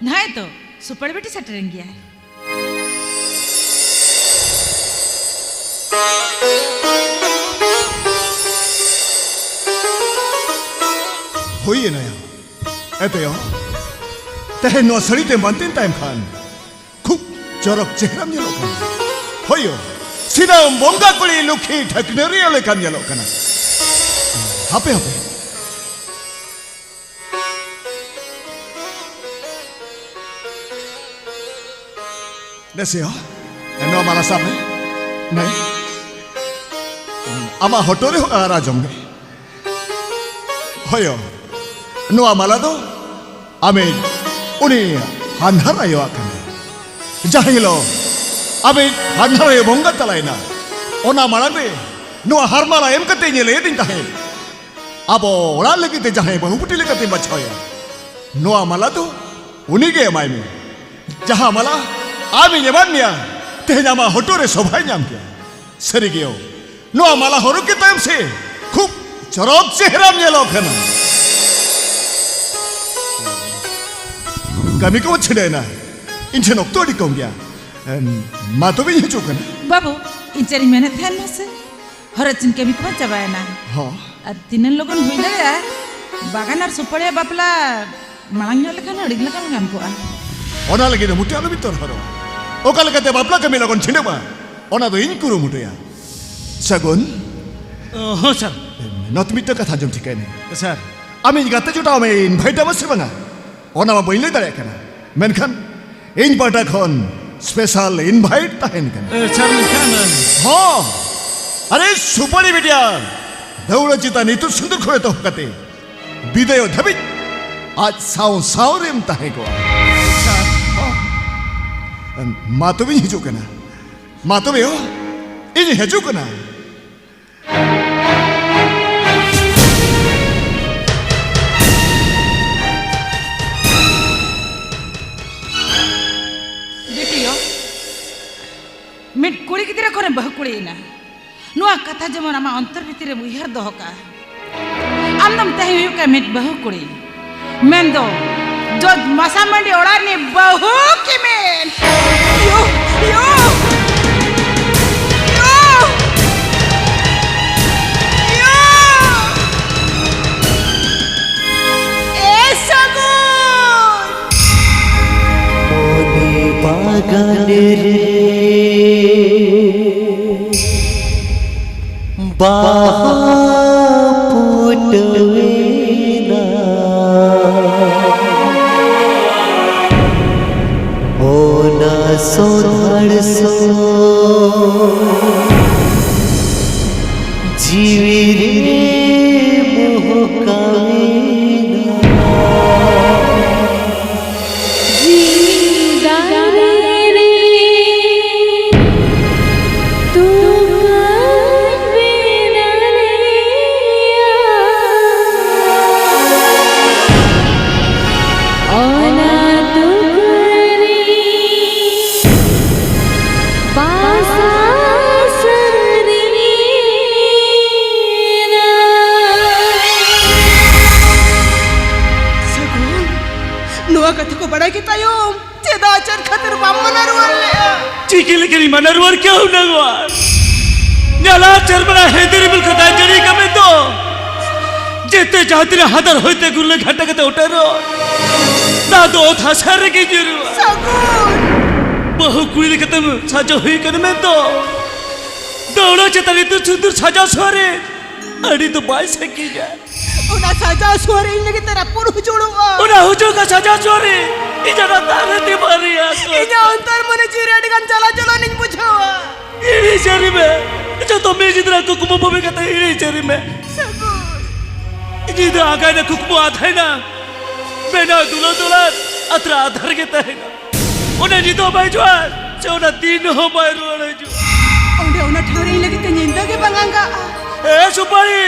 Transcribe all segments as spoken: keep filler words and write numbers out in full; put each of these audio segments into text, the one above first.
ᱱᱚᱜᱼᱚᱭ ᱛᱚ, ᱥᱩᱯᱟᱹᱲ ᱵᱤᱴᱤ ᱥᱮᱴᱮᱨᱮᱱ ᱜᱮᱭᱟᱭ᱾ ᱦᱩᱭ ᱮᱱᱟᱭᱟ᱾ ᱮᱛᱮᱭᱟ, ᱛᱮᱦᱮᱧ ᱱᱚᱣᱟ ᱥᱟᱹᱲᱤ ᱛᱮ ᱵᱟᱸᱫᱮᱱ ᱛᱟᱭᱚᱢ ᱠᱷᱟᱱ ᱠᱷᱩᱵ ᱪᱚᱨᱚᱠ ᱪᱮᱦᱨᱟᱢ ᱧᱮᱞᱚᱜ ᱠᱟᱱᱟ᱾ ᱦᱳᱭᱳ, ᱥᱤᱱᱟᱢ ᱵᱚᱸᱜᱟ ᱠᱩᱲᱤ ᱞᱩᱠᱷᱤ ᱴᱷᱟᱹᱠᱱᱟᱹᱨᱤᱭᱟᱹ ᱞᱮᱠᱟᱢ ᱧᱮᱞᱚᱜ ᱠᱟᱱᱟ᱾ ᱦᱟᱯᱮ, ᱦᱟᱯᱮ᱾ ᱫᱮᱥᱮᱭᱟ, ᱱᱚᱣᱟ ᱢᱟᱞᱟ ᱥᱟᱵ ᱢᱮ᱾ ᱱᱮ᱾ ᱟᱢᱟᱜ ᱦᱚᱴᱚᱜ ᱨᱮ ᱦᱚᱸ ᱟᱨᱟ ᱡᱚᱝ ᱢᱮ᱾ ᱦᱳᱭᱳ, ᱱᱚᱣᱟ ᱢᱟᱞᱟ ᱫᱚ ᱟᱢᱤᱡ ᱩᱱᱤ ᱦᱟᱱᱦᱟᱨ ᱟᱭᱳᱣᱟᱜ ᱠᱟᱱᱟ᱾ ᱡᱟᱦᱟᱸ ᱦᱤᱞᱳᱜ ᱟᱢᱤᱡ ᱦᱟᱱᱦᱟᱨ ᱟᱭᱳ ᱵᱚᱸᱜᱟ ᱛᱟᱞᱟᱭᱮᱱᱟ, ᱚᱱᱟ ᱢᱟᱲᱟᱝ ᱨᱮ ᱱᱚᱣᱟ ᱦᱟᱨ ᱢᱟᱞᱟ ᱮᱢ ᱠᱟᱛᱮ ᱤᱧᱮ ᱞᱟᱹᱭ ᱟᱹᱫᱤᱧ ᱛᱟᱦᱮᱸᱫ, ᱟᱵᱚ ᱚᱲᱟᱜ ᱞᱟᱹᱜᱤᱫ ᱛᱮ ᱡᱟᱦᱟᱸᱭ ᱵᱟᱹᱦᱩ ᱵᱩᱴᱤ ᱞᱮᱠᱟᱛᱮ ᱵᱟᱪᱷᱟᱣᱮᱭᱟ, ᱱᱚᱣᱟ ᱢᱟᱞᱟ ᱫᱚ ᱩᱱᱤᱜᱮ ᱮᱢᱟᱭ ᱢᱮ᱾ ᱡᱟᱦᱟᱸ ᱢᱟᱞᱟ ᱟᱢᱤᱧ ᱮᱢᱟᱫ ᱢᱮᱭᱟ, ᱛᱮᱦᱮᱧ ᱟᱢᱟᱜ ᱦᱚᱴᱚᱜ ᱨᱮ ᱥᱚᱵᱷᱟᱭ ᱧᱟᱢ ᱠᱮᱭᱟ᱾ ᱥᱟᱹᱨᱤ ᱜᱮᱭᱳ, ᱱᱚᱣᱟ ᱢᱟᱞᱟ ᱦᱚᱨᱚᱜ ᱠᱮᱫ ᱛᱟᱭᱚᱢ ᱥᱮ ᱠᱷᱩᱵ ᱪᱚᱨᱚᱠ ᱪᱮᱦᱨᱟᱢ ᱧᱮᱞᱚᱜ ᱠᱟᱱᱟ᱾ ᱠᱟᱹᱢᱤ ᱠᱚ ᱪᱷᱤᱰᱟᱹᱭᱮᱱᱟ, ᱤᱧ ᱴᱷᱮᱱ ᱚᱠᱛᱚ ᱟᱹᱰᱤ ᱠᱚᱢ ᱜᱮᱭᱟ᱾ ᱮᱢ, ᱢᱟ ᱛᱚᱵᱮᱧ ᱦᱤᱡᱩᱜ ᱠᱟᱱᱟ᱾ ᱵᱟᱹᱵᱩ, ᱤᱧ ᱪᱮᱫ ᱤᱧ ᱢᱮᱱᱮᱫ ᱛᱟᱦᱮᱱ ᱢᱟᱥᱮ, ᱦᱚᱨᱚᱜ ᱪᱤᱱ ᱠᱟᱹᱢᱤ ᱠᱚᱢᱟ ᱪᱟᱵᱟᱭᱮᱱᱟ᱾ ᱦᱚᱸ᱾ ᱟᱨ ᱛᱤᱱᱟᱹᱜ ᱞᱚᱜᱚᱱ ᱦᱩᱭ ᱫᱟᱲᱮᱭᱟᱜᱼᱟ, ᱵᱟᱜᱟᱱ ᱟᱨ ᱥᱩᱯᱟᱹᱲᱤᱭᱟᱹ ᱵᱟᱯᱞᱟ ᱢᱟᱲᱟᱝ ᱧᱚᱜ ᱞᱮᱠᱷᱟᱱ ᱟᱹᱰᱤ ᱞᱮᱠᱟᱱ ᱜᱟᱱ ᱠᱚᱜᱼᱟ᱾ ᱚᱱᱟ ᱞᱟᱹᱜᱤᱫ ᱫᱚ ᱢᱩᱴᱤ ᱟᱞᱚᱵᱤᱱ ᱛᱚᱨᱦᱚᱫᱚᱜᱼᱟ᱾ ᱚᱠᱟ ᱞᱮᱠᱟᱛᱮ ᱵᱟᱯᱞᱟ ᱠᱟᱹᱢᱤ ᱞᱚᱜᱚᱱ ᱪᱷᱤᱰᱟᱹᱜᱼᱟ, ᱚᱱᱟ ᱫᱚ ᱤᱧ ᱠᱩᱨᱩᱢᱩᱴᱩᱭᱟ᱾ ᱥᱟᱹᱜᱩᱱ᱾ ᱚ, ᱦᱚᱸ, ᱥᱟᱨ᱾ ᱱᱚᱛ ᱢᱤᱫᱴᱟᱝ ᱠᱟᱛᱷᱟ ᱟᱸᱡᱚᱢ ᱴᱷᱤᱠᱟᱹᱭ ᱢᱮ᱾ ᱥᱟᱨ᱾ ᱟᱢᱤᱡ ᱜᱟᱛᱮ ᱡᱚᱴᱟᱣ ᱢᱮ invite ᱟᱢᱟ ᱥᱮ ᱵᱟᱝᱟ, ᱚᱱᱟ ᱢᱟ ᱵᱟᱹᱧ ᱞᱟᱹᱭ ᱫᱟᱲᱮᱭᱟᱜ ᱠᱟᱱᱟ, ᱢᱮᱱᱠᱷᱟᱱ ᱤᱧ ᱯᱟᱦᱴᱟ ᱠᱷᱚᱱ special invite ᱛᱟᱦᱮᱱ ᱠᱟᱱᱟ᱾ ᱮ, ᱥᱟᱨ, ᱢᱮᱱᱠᱷᱟᱱ, ᱮ, ᱦᱚᱸ, ᱟᱨᱮ ᱥᱩᱯᱟᱹᱲᱤ ᱵᱤᱴᱤᱭᱟ, ᱫᱟᱹᱣᱲᱟᱹ ᱪᱮᱛᱟᱱ ᱤᱛᱩᱫ ᱥᱤᱸᱫᱩᱨ ᱠᱷᱚᱱ ᱮᱛᱚᱦᱚᱵ ᱠᱟᱛᱮ ᱵᱤᱫᱟᱹᱭᱚᱜ ᱫᱷᱟᱹᱵᱤᱡ ᱟᱡ ᱥᱟᱶ ᱥᱟᱶ ᱨᱮᱢ ᱛᱟᱦᱮᱸ ᱠᱚᱜᱼᱟ᱾ ᱥᱟᱨ᱾ ᱦᱚᱸ᱾ ᱢᱟ ᱛᱚᱵᱮᱧ ᱦᱤᱡᱩᱜ ᱠᱟᱱᱟ, ᱢᱟ ᱛᱚᱵᱮ ᱦᱚᱸ, ᱤᱧ ᱦᱤᱡᱩᱜ ᱠᱟᱱᱟ᱾ ᱵᱤᱴᱤᱭᱚ, ᱢᱤᱫ ᱠᱩᱲᱤ ᱜᱤᱫᱽᱨᱟᱹ ᱠᱷᱚᱱᱮ ᱵᱟᱹᱦᱩ ᱠᱩᱲᱤᱭᱮᱱᱟ᱾ ᱱᱚᱣᱟ ᱠᱟᱛᱷᱟ ᱡᱮᱢᱚᱱ ᱟᱢᱟᱜ ᱚᱱᱛᱚᱨ ᱵᱷᱤᱛᱤᱨ ᱨᱮᱢ ᱩᱭᱦᱟᱹᱨ ᱫᱚᱦᱚ ᱠᱟᱜᱼᱟ᱾ ᱟᱢ ᱫᱚᱢ ᱛᱟᱦᱮᱸ ᱦᱩᱭᱩᱜ ᱠᱟᱱᱟ ᱢᱤᱫ ᱵᱟᱹᱦᱩ ᱠᱩᱲᱤ, ᱢᱮᱱᱫᱚ ᱡᱚᱡᱽ ᱢᱟᱥᱟ ᱢᱟᱹᱱᱰᱤ ᱚᱲᱟᱜ ᱨᱤᱱᱤᱡ ᱵᱟᱹᱦᱩ ᱠᱤᱢᱤᱱ᱾ ᱭᱳ, ᱭᱳ, ᱭᱳ, ᱭᱳ᱾ ᱮ ᱥᱟᱹᱜᱩᱱ! ᱢᱚᱱᱮ ᱵᱟᱜᱟᱱ ᱨᱮ ᱵᱟᱦᱟ ᱯᱷᱩᱴᱟᱹᱣᱮᱱᱟ, ᱚᱱᱟ ᱥᱚᱸᱫᱷᱟᱲ ᱥᱚ ᱡᱤᱣᱤ ᱨᱮ ᱢᱚᱦᱠᱟᱣᱮᱱᱟ᱾ ᱡᱤᱣᱤ ᱫᱟᱨᱮ ᱨᱮ ᱛᱩᱠᱟᱹᱧ ᱵᱮᱱᱟᱣ ᱞᱮᱭᱟ᱾ ᱚᱱᱟ ᱛᱩᱠᱟᱹ ᱨᱮ ᱵᱟᱥᱟ ᱥᱟᱹᱨᱤᱭᱮᱱᱟ᱾ ᱥᱟᱹᱜᱩᱱ, ᱱᱚᱣᱟ ᱠᱟᱛᱷᱟ ᱠᱚ ᱵᱟᱲᱟᱭ ᱠᱮᱫ ᱛᱟᱭᱚᱢ ᱪᱮᱫᱟᱜ ᱪᱮᱫ ᱠᱷᱟᱹᱛᱤᱨ ᱵᱟᱢ ᱢᱟᱱᱟ ᱨᱩᱣᱟᱹᱲ ᱞᱮᱜᱼᱟ? ᱪᱤᱠᱟᱹ ᱞᱮᱠᱟᱧ ᱢᱟᱱᱟ ᱨᱩᱣᱟᱹᱲ ᱠᱮᱭᱟ ᱦᱩᱱᱟᱹᱝ ᱚᱲ? ᱧᱟᱞᱟ ᱪᱮᱨᱢᱟᱱᱟ ᱦᱮᱸᱫᱮ ᱨᱤᱢᱤᱞ ᱠᱚ ᱫᱟᱜ ᱡᱟᱹᱲᱤ ᱠᱟᱜ ᱢᱮ ᱫᱚ᱾ ᱡᱮᱛᱮ ᱡᱟᱦᱟᱸ ᱛᱤᱱᱟᱹᱜ ᱦᱟᱫᱟᱨ ᱦᱚᱭᱛᱮ ᱜᱩᱨᱞᱟᱹ ᱜᱷᱟᱱᱴᱟ ᱠᱟᱛᱮ ᱚᱴᱟᱨᱚᱜ, ᱫᱟᱜ ᱫᱚ ᱚᱛ ᱦᱟᱥᱟ ᱨᱮᱜᱮ ᱧᱩᱨᱩᱜᱼᱟ᱾ ᱥᱟᱹᱜᱩᱱ! ᱵᱟᱹᱦᱩ ᱠᱩᱲᱤ ᱞᱮᱠᱟᱛᱮᱢ ᱥᱟᱡᱟᱣ ᱦᱩᱭ ᱠᱟᱱ ᱢᱮ ᱫᱚ᱾ ᱫᱟᱹᱣᱲᱟᱹ ᱪᱮᱛᱟᱱ ᱨᱮ ᱤᱛᱩᱫ ᱥᱤᱸᱫᱩᱨ ᱥᱟᱡᱟᱣ ᱥᱚᱨᱮᱥ ᱟᱹᱰᱤ ᱫᱚ ᱵᱟᱭ ᱥᱟᱺᱜᱤᱧᱟ᱾ ᱚᱱᱟ ᱥᱟᱡᱟᱣ ᱥᱚᱨᱮᱥ ᱤᱧ ᱞᱟᱹᱜᱤᱫ ᱛᱮ ᱨᱟᱹᱯᱩᱫ ᱦᱚᱪᱚᱲᱚᱜᱼᱟ᱾ ᱚᱱᱟ ᱦᱩᱡᱩᱜ ᱠᱟᱱ ᱥᱟᱡᱟᱣ ᱥᱚᱨᱮᱥ ᱤᱧᱟᱜ ᱚᱱᱟ ᱛᱟᱨ ᱨᱮ ᱛᱤ ᱵᱟᱨᱭᱟ ᱠᱚ᱾ ᱤᱧᱟᱜ ᱚᱱᱛᱚᱨ ᱢᱚᱱᱮ ᱡᱤᱣᱤ ᱨᱮ ᱟᱹᱰᱤ ᱜᱟᱱ ᱡᱟᱞᱟ ᱡᱚᱞᱟᱱᱤᱧ ᱵᱩᱡᱷᱟᱹᱣᱟ᱾ ᱦᱤᱲᱤᱧ ᱥᱟᱹᱨᱤ ᱢᱮ᱾ ᱡᱚᱛᱚ ᱢᱤᱫ ᱧᱤᱫᱟᱹ ᱨᱮᱱᱟᱜ ᱠᱩᱠᱢᱩ ᱵᱷᱟᱹᱵᱤ ᱠᱟᱛᱮ ᱦᱤᱲᱤᱧ ᱥᱟᱹᱨᱤ ᱢᱮ᱾ ᱥᱟᱹᱜᱩᱱ! ᱧᱤᱫᱟᱹ ᱟᱸᱜᱟᱭᱱᱟ, ᱠᱩᱠᱢᱩ ᱟᱫᱷᱟᱭᱱᱟ᱾ ᱵᱮᱱᱟᱣ ᱫᱩᱞᱟᱹᱲ ᱫᱩᱞᱟᱹᱲ ᱟᱛᱨᱟ ᱟᱫᱷᱟᱨ ᱜᱮ ᱛᱟᱦᱮᱱᱟ᱾ ᱚᱱᱟ ᱧᱤᱫᱟᱹ ᱦᱚᱸ ᱵᱟᱭ ᱦᱤᱡᱩᱜᱼᱟ, ᱥᱮ ᱚᱱᱟ ᱫᱤᱱ ᱦᱚᱸ ᱵᱟᱭ ᱨᱩᱣᱟᱹᱲ ᱦᱤᱡᱩᱜᱼᱟ᱾ ᱚᱸᱰᱮ ᱚᱱᱟ ᱴᱷᱟᱶ ᱨᱮ ᱤᱧ ᱞᱟᱹᱜᱤᱫ ᱛᱮ ᱧᱤᱫᱟᱹ ᱜᱮ ᱵᱟᱝ ᱟᱸᱜᱟᱜᱼᱟ᱾ ᱮ ᱥᱩᱯᱟᱨᱤ!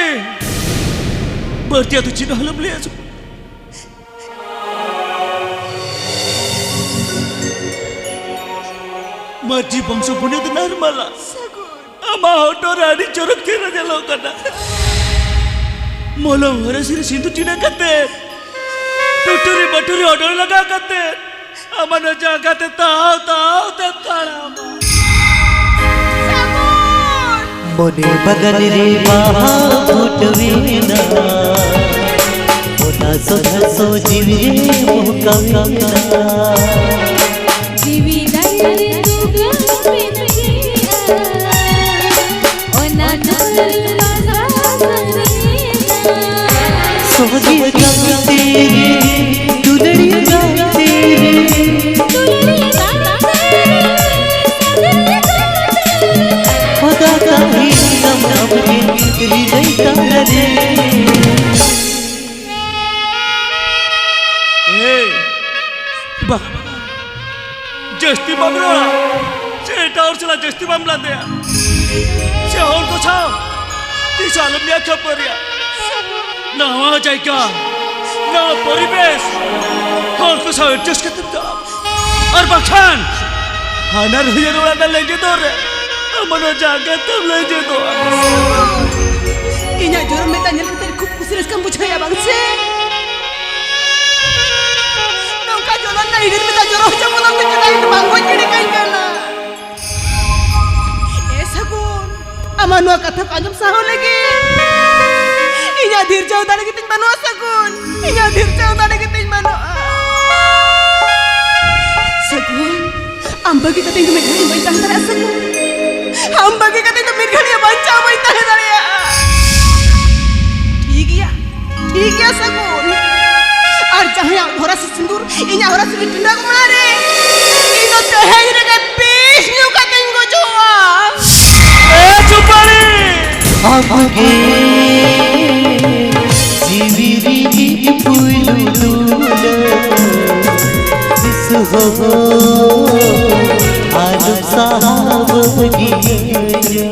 ᱵᱟᱹᱲᱛᱤ ᱟᱫᱚ ᱪᱮᱫ ᱦᱚᱸ ᱟᱞᱚᱢ ᱞᱟᱹᱭᱟ ᱥᱩᱯᱟᱨᱤ᱾ ᱢᱟᱹᱡᱷᱤ ᱵᱚᱝᱥᱚ ᱯᱩᱱᱤᱛ ᱱᱟᱨᱢᱟᱞᱟ᱾ ᱥᱟᱹᱜᱩᱱ᱾ ᱟᱢᱟᱜ ᱦᱚᱴᱚᱜ ᱨᱮ ᱟᱹᱰᱤ ᱪᱚᱨᱚᱠ ᱪᱮᱦᱨᱟ ᱧᱮᱞᱚᱜ ᱠᱟᱱᱟ᱾ ᱢᱚᱞᱚᱝ ᱦᱚᱨᱟᱥᱤ ᱨᱮ ᱥᱤᱸᱫᱩᱨ ᱴᱤᱰᱟᱹᱜ ᱠᱟᱛᱮ ᱴᱩᱴᱩᱨᱤ ᱵᱟᱹᱴᱩᱨᱤ ᱚᱰᱚᱠ ᱞᱟᱜᱟ ᱠᱟᱛᱮ ᱟᱢᱟᱜ ᱱᱚᱣᱟ ᱡᱟᱸᱜᱟ ᱛᱮ ᱛᱟᱣ ᱛᱟᱣ ᱛᱮ ᱛᱟᱲᱟᱢᱟ᱾ ᱢᱚᱱᱮ ᱵᱟᱜᱟᱱ ᱨᱮ ᱵᱟᱦᱟ ᱯᱷᱩᱴᱟᱹᱣᱮᱱᱟ, ᱚᱱᱟ ᱥᱚᱡᱷᱟ ᱥᱚ ᱡᱤᱣᱤ ᱢᱚᱦᱠᱟᱣᱮᱱᱟ᱾ ᱡᱤᱣᱤ ᱫᱟᱨᱮ ᱨᱮ ᱛᱩᱠᱟᱹ ᱢᱮᱱᱟᱜᱼᱟ, ᱚᱱᱟ ᱛᱩᱠᱟᱹ ᱨᱮ ᱵᱟᱥᱟ ᱥᱟᱹᱨᱤᱭᱮᱱᱟ᱾ ᱥᱚᱦᱟᱜᱤᱭᱟᱹ ᱜᱟᱢ ᱛᱮᱨᱮ, ᱫᱩᱞᱟᱹᱲᱤᱭᱟᱹ ᱜᱟᱢ ᱛᱮᱨᱮ, ᱫᱩᱞᱟᱹᱲᱤᱭᱟᱹ ᱜᱟᱢ ᱛᱮᱨᱮ, ᱥᱟᱹᱜᱟᱹᱭ ᱜᱟᱢ ᱛᱮᱨᱮ᱾ ᱦᱚᱫᱟ ᱠᱟᱹᱦᱤ ᱜᱟᱢ ᱜᱟᱢ ᱜᱮ, ᱨᱤᱞᱟᱹᱭ ᱛᱟᱞᱟᱨᱮ᱾ ᱮᱭ, ᱵᱟ, ᱡᱟᱹᱥᱛᱤ ᱵᱟᱢ ᱨᱚᱲᱟ, ᱥᱮ ᱮᱴᱟᱜ ᱦᱚᱲ ᱥᱟᱞᱟᱜ ᱡᱟᱹᱥᱛᱤ ᱵᱟᱢ ᱞᱟᱸᱫᱮᱭᱟ, ᱥᱮ ᱦᱚᱲ ᱠᱚ ᱥᱟᱶ ᱛᱤᱥ ᱦᱚᱸ ᱟᱞᱚᱢ ᱞᱟᱹᱭᱟ ᱠᱷᱟᱹᱯᱟᱹᱨᱤᱭᱟ᱾ ᱱᱟᱣᱟ ᱡᱟᱭᱜᱟ, ᱱᱟᱣᱟ ᱯᱚᱨᱤᱵᱮᱥ, ᱦᱚᱲ ᱠᱚ ᱥᱟᱶ adjust ᱠᱟᱛᱮᱢ ᱛᱟᱲᱟᱢ᱾ ᱟᱨ ᱵᱟᱝᱠᱷᱟᱱ ᱦᱟᱱᱟ ᱨᱩᱭᱟᱹᱲ ᱚᱲᱟᱜ ᱨᱮᱱᱟᱜ ᱞᱮᱸᱡᱮᱫᱚᱜ ᱨᱮ ᱟᱢᱟᱜ ᱱᱚᱣᱟ ᱡᱟᱸᱜᱟ ᱛᱟᱢ ᱞᱮᱸᱡᱮᱫᱚᱜᱼᱟ᱾ ᱤᱧᱟᱹᱜ ᱡᱚᱨᱚ ᱢᱮᱫ ᱧᱮᱞ ᱠᱟᱛᱮ ᱠᱷᱩᱵ ᱠᱩᱥᱤ ᱨᱟᱹᱥᱠᱟᱹᱢ ᱵᱩᱡᱷᱟᱹᱣᱮᱫᱼᱟ, ᱵᱟᱝ ᱥᱮ? ᱱᱚᱝᱠᱟ ᱡᱚᱞᱚᱱ ᱨᱮᱱᱟᱜ ᱦᱤᱰᱤᱨ ᱢᱮᱫ ᱡᱚᱨᱚ ᱦᱚᱪᱚ ᱵᱚᱫᱚᱞ ᱛᱮ ᱪᱮᱫᱟᱜ ᱤᱧ ᱫᱚ ᱵᱟᱝ ᱜᱚᱡ ᱜᱤᱰᱤ ᱠᱟᱹᱧ ᱠᱟᱱᱟ? ᱮ ᱥᱟᱹᱜᱩᱱ, ᱟᱢᱟᱜ ᱱᱚᱣᱟ ᱠᱟᱛᱷᱟ ᱠᱚ ᱟᱸᱡᱚᱢ ᱥᱟᱦᱟᱣ ᱞᱟᱹᱜᱤᱫ ᱤᱧᱟᱹᱜ ᱫᱷᱤᱨᱡᱟᱹᱣ ᱫᱟᱲᱮ ᱜᱮᱛᱤᱧ ᱵᱟᱹᱱᱩᱜᱼᱟ ᱥᱟᱹᱜᱩᱱ, ᱤᱧᱟᱹᱜ ᱫᱷᱤᱨᱡᱟᱹᱣ ᱫᱟᱲᱮ ᱜᱮᱛᱤᱧ ᱵᱟᱹᱱᱩᱜᱼᱟ᱾ ᱥᱟᱹᱜᱩᱱ, ᱟᱢ ᱵᱟᱹᱜᱤ ᱠᱟᱛᱮ ᱤᱧ ᱫᱚ ᱢᱤᱫ ᱜᱷᱟᱹᱲᱤᱡ ᱵᱟᱹᱧ ᱛᱟᱦᱮᱸ ᱫᱟᱲᱮᱭᱟᱜᱼᱟ ᱥᱟᱹᱜᱩᱱ, ᱟᱢ ᱵᱟᱹᱜᱤ ᱠᱟᱛᱮ ᱤᱧ ᱫᱚ ᱢᱤᱫ ᱜᱷᱟᱹᱲᱤᱡ ᱵᱟᱧᱪᱟᱣ ᱵᱟᱹᱧ ᱛᱟᱦᱮᱸ ᱫᱟᱲᱮᱭᱟᱜᱼᱟ᱾ ᱴᱷᱤᱠ ᱜᱮᱭᱟ, ᱴᱷᱤᱠ ᱜᱮᱭᱟ ᱥᱟᱹᱜᱩᱱ, ᱟᱨ ᱡᱟᱦᱟᱸᱭᱟᱜ ᱦᱚᱨᱟ ᱥᱤᱸᱫᱩᱨ ᱤᱧᱟᱜ ᱦᱚᱨᱟ ᱥᱤᱸᱫᱩᱨ ᱴᱤᱰᱟᱹᱜᱚᱜ ᱢᱟᱲᱟᱝ ᱨᱮ ᱤᱧ ᱫᱚ ᱛᱮᱦᱮᱧ ᱨᱮᱜᱮ ᱵᱤᱥ ᱧᱩ ᱠᱟᱛᱮᱧ ᱜᱚᱡᱚᱜᱼᱟ᱾ ᱮ ᱪᱩᱯᱟᱲᱤ! ᱟᱢᱜᱮ ᱡᱤᱣᱤ ᱨᱤᱱᱤᱡ ᱯᱩᱭᱞᱩ ᱫᱩᱞᱟᱹᱲ, ᱛᱤᱥ ᱦᱚᱸ ᱟᱞᱚᱢ ᱥᱟᱦᱟ ᱵᱟᱹᱜᱤᱭᱟᱹᱧᱟ᱾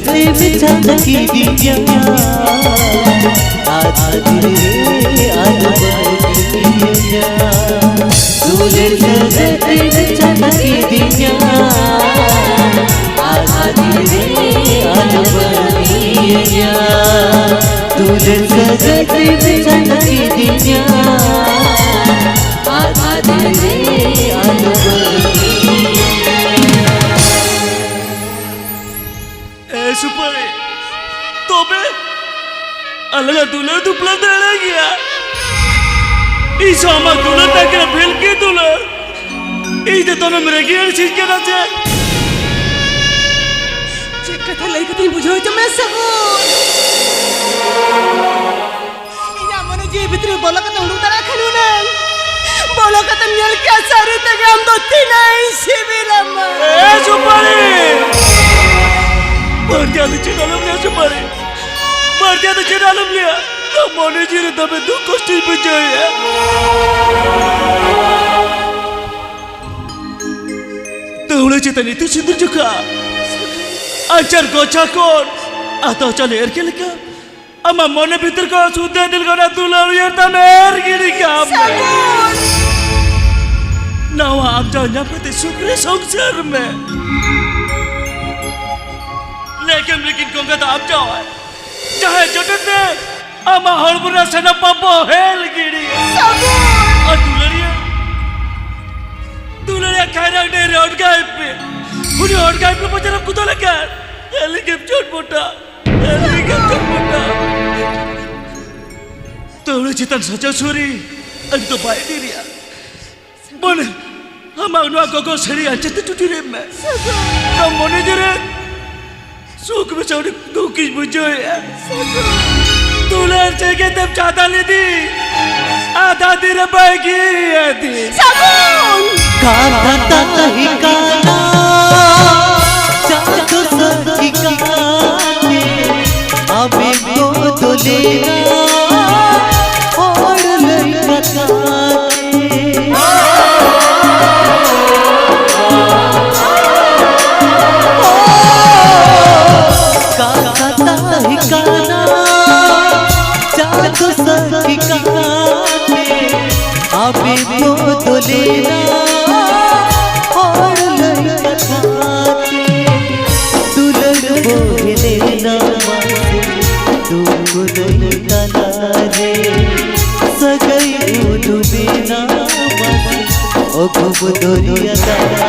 ᱛᱮᱢ ᱪᱟᱸᱫᱟ ᱠᱤᱫᱤᱧᱟ, ᱟᱫᱷᱟ ᱫᱤᱱ ᱨᱮ ᱟᱞᱚᱢ ᱵᱟᱹᱜᱤᱭᱟᱹᱧᱟ᱾ ᱫᱩᱞᱟᱹᱲ ᱥᱟᱹᱜᱟᱹᱭ ᱛᱮᱢ ᱪᱟᱸᱫᱟ ᱠᱤᱫᱤᱧᱟ, ᱟᱫᱷᱟ ᱫᱤᱱ ᱨᱮ ᱟᱞᱚᱢ ᱵᱟᱹᱜᱤᱭᱟᱹᱧᱟ᱾ ᱫᱩᱞᱟᱹᱲ ᱥᱟᱹᱜᱟᱹᱭ ᱛᱮᱢ ᱪᱟᱸᱫᱟ ᱠᱤᱫᱤᱧᱟ, ᱟᱫᱷᱟ ᱫᱤᱱ ᱨᱮ ᱟᱞᱚᱢ ᱵᱟᱹᱜᱤᱭᱟᱹᱧᱟ᱾ ᱮ ᱥᱩᱯᱟᱹᱨᱤ, ᱛᱚᱵᱮ ᱟᱞᱟᱝᱟᱜ ᱫᱩᱞᱟᱹᱲ ᱫᱩᱯᱞᱟᱹᱲ ᱫᱚ ᱮᱲᱮ ᱜᱮᱭᱟ᱾ ᱤᱧ ᱥᱟᱶ ᱟᱢᱟᱜ ᱫᱩᱞᱟᱹᱲ ᱛᱟᱦᱮᱸ ᱠᱟᱱᱟ ᱵᱷᱮᱞᱠᱤ ᱫᱩᱞᱟᱹᱲ᱾ ᱤᱧ ᱫᱚ ᱫᱚᱢᱮᱢ ᱨᱟᱹᱜᱤ ᱟᱹᱲᱤᱥᱤᱧ ᱠᱟᱱᱟ ᱪᱮ? ᱪᱮᱫ ᱠᱟᱛᱷᱟ ᱞᱟᱹᱭ ᱠᱟᱛᱮᱧ ᱵᱩᱡᱷᱟᱹᱣ ᱦᱚᱪᱚ ᱢᱮᱭᱟ ᱥᱟᱹᱜᱩᱱ? ᱤᱧᱟᱜ ᱢᱚᱱᱮ ᱡᱤᱣᱤ ᱵᱷᱤᱛᱨᱤ ᱵᱚᱞᱚ ᱠᱟᱛᱮ ᱩᱰᱩᱠ ᱫᱟᱲᱮᱭᱟᱜ ᱠᱷᱟᱱ ᱦᱩᱱᱟᱹᱝ, ᱵᱚᱞᱚ ᱠᱟᱛᱮᱢ ᱧᱮᱞ ᱠᱮᱭᱟ ᱥᱟᱹᱨᱤ ᱛᱮᱜᱮ ᱟᱢ ᱫᱚ ᱛᱤᱱᱟᱹᱜ ᱤᱧ ᱥᱤᱵᱤᱞᱟᱢᱟ᱾ ᱮ ᱥᱩᱯᱟᱹᱨᱤ! ᱵᱟᱹᱲᱛᱤ ᱟᱫᱚ ᱪᱮᱫ ᱟᱞᱚᱢ ᱞᱟᱹᱭᱟ ᱥᱩᱯᱟᱹᱨᱤ, ᱵᱟᱹᱲᱛᱤ ᱟᱫᱚ ᱪᱮᱫ ᱟᱞᱚᱢ ᱞᱟᱹᱭᱟ᱾ ᱱᱚᱣᱟ ᱢᱚᱱᱮ ᱡᱤᱣᱤ ᱨᱮ ᱫᱚᱢᱮ ᱫᱩᱠ ᱠᱚᱥᱴᱚᱧ ᱵᱩᱡᱷᱟᱹᱣᱮᱫᱼᱟ᱾ ᱫᱟᱹᱣᱲᱟᱹ ᱪᱮᱛᱟᱱ ᱤᱛᱩᱫ ᱥᱤᱸᱫᱩᱨ ᱡᱚᱠᱷᱟ ᱟᱧᱪᱟᱨ ᱜᱚᱪᱷᱟ ᱠᱷᱚᱱ ᱟᱛᱟᱣ ᱪᱟᱣᱞᱮ ᱮᱨ ᱠᱮᱫ ᱞᱮᱠᱟ ᱟᱢᱟᱜ ᱢᱚᱱᱮ ᱵᱷᱤᱛᱤᱨ ᱠᱷᱚᱱ ᱥᱩᱫᱷᱟᱹ ᱫᱤᱞ ᱠᱷᱚᱱᱟᱜ ᱫᱩᱞᱟᱹᱲ ᱩᱭᱦᱟᱹᱨ ᱛᱟᱢ ᱮᱨ ᱜᱤᱰᱤ ᱠᱟᱜ ᱢᱮ᱾ ᱥᱟᱹᱜᱩᱱ! ᱱᱟᱣᱟ ᱟᱢ ᱡᱟᱦᱟᱸ ᱧᱟᱢ ᱠᱟᱛᱮ ᱥᱩᱠ ᱨᱮ ᱥᱚᱝᱥᱟᱨ ᱢᱮ᱾ ᱞᱮᱠᱮᱢ ᱞᱮᱠᱤᱱ ᱜᱚᱸᱜᱟ ᱫᱚ ᱟᱢ ᱡᱟᱶᱟᱭ, ᱡᱟᱦᱟᱸᱭ ᱡᱚᱴᱮᱫ ᱛᱮ ᱟᱢᱟᱜ ᱦᱚᱲᱢᱚ ᱨᱮᱱᱟᱜ ᱥᱟᱱᱟᱢ ᱯᱟᱯ ᱵᱚᱦᱮᱞ ᱜᱤᱰᱤ᱾ ᱥᱟᱹᱜᱩᱱ! ᱟᱨ ᱫᱩᱞᱟᱹᱲᱤᱭᱟᱹ, ᱫᱩᱞᱟᱹᱲᱤᱭᱟᱹ ᱠᱟᱭᱨᱟ ᱰᱮ ᱨᱮ ᱚᱰᱜᱟᱭ ᱯᱮ᱾ ᱩᱱᱤ ᱚᱰᱜᱟᱭ ᱯᱮ ᱵᱚᱪᱷᱚᱨ ᱠᱩᱫᱚ ᱞᱮᱠᱟ ᱮᱞᱤ ᱜᱮᱢ ᱪᱚᱴ ᱵᱚᱴᱟ᱾ ᱮᱞᱤ ᱜᱮᱢ ᱪᱚᱴ ᱵᱚᱴᱟ᱾ ᱛᱟᱹᱣᱲᱟᱹ ᱪᱮᱛᱟᱱ ᱥᱟᱡᱟᱣ ᱥᱩᱨᱤ ᱟᱹᱰᱤ ᱫᱚ ᱵᱟᱭ ᱰᱮᱨᱤᱭᱟ᱾ ᱢᱚᱱᱮ, ᱟᱢᱟᱜ ᱱᱚᱣᱟ ᱜᱚᱜᱚ ᱥᱟᱹᱲᱤ ᱟᱸᱪᱮᱛ ᱴᱩᱴᱩᱨᱤ ᱢᱮ᱾ ᱱᱚᱣᱟ ᱢᱚᱱᱮ ᱡᱤᱣᱤ ᱨᱮ ᱥᱩᱠ ᱢᱮᱥᱟ ᱩᱱᱤ ᱫᱩᱠᱤᱧ ᱵᱩᱡᱷᱟᱹᱣᱮᱫᱼᱟ᱾ ᱫᱩᱞᱟᱹᱲ ᱪᱮᱫ ᱛᱮᱢ ᱪᱟᱸᱫᱟ ᱞᱮᱫᱤ, ᱟᱫᱷᱟ ᱫᱤᱱ ᱨᱮ ᱵᱟᱹᱜᱤ ᱟᱹᱫᱤ᱾ ᱥᱟᱹᱜᱩᱱ! ᱠᱟᱛᱷᱟ ᱛᱟᱦᱮᱸ ᱠᱟᱱᱟ, ᱪᱟᱸᱫᱚ ᱥᱟᱹᱠᱷᱤ ᱠᱟᱛᱮ, ᱟᱢᱮᱢ ᱵᱚᱫᱚᱞᱮᱱᱟ, ᱦᱚᱲ ᱞᱟᱹᱭ ᱠᱟᱛᱷᱟ ᱛᱮ᱾ ᱟᱵᱚ ᱫᱚᱨᱭᱟ ᱫᱟᱜ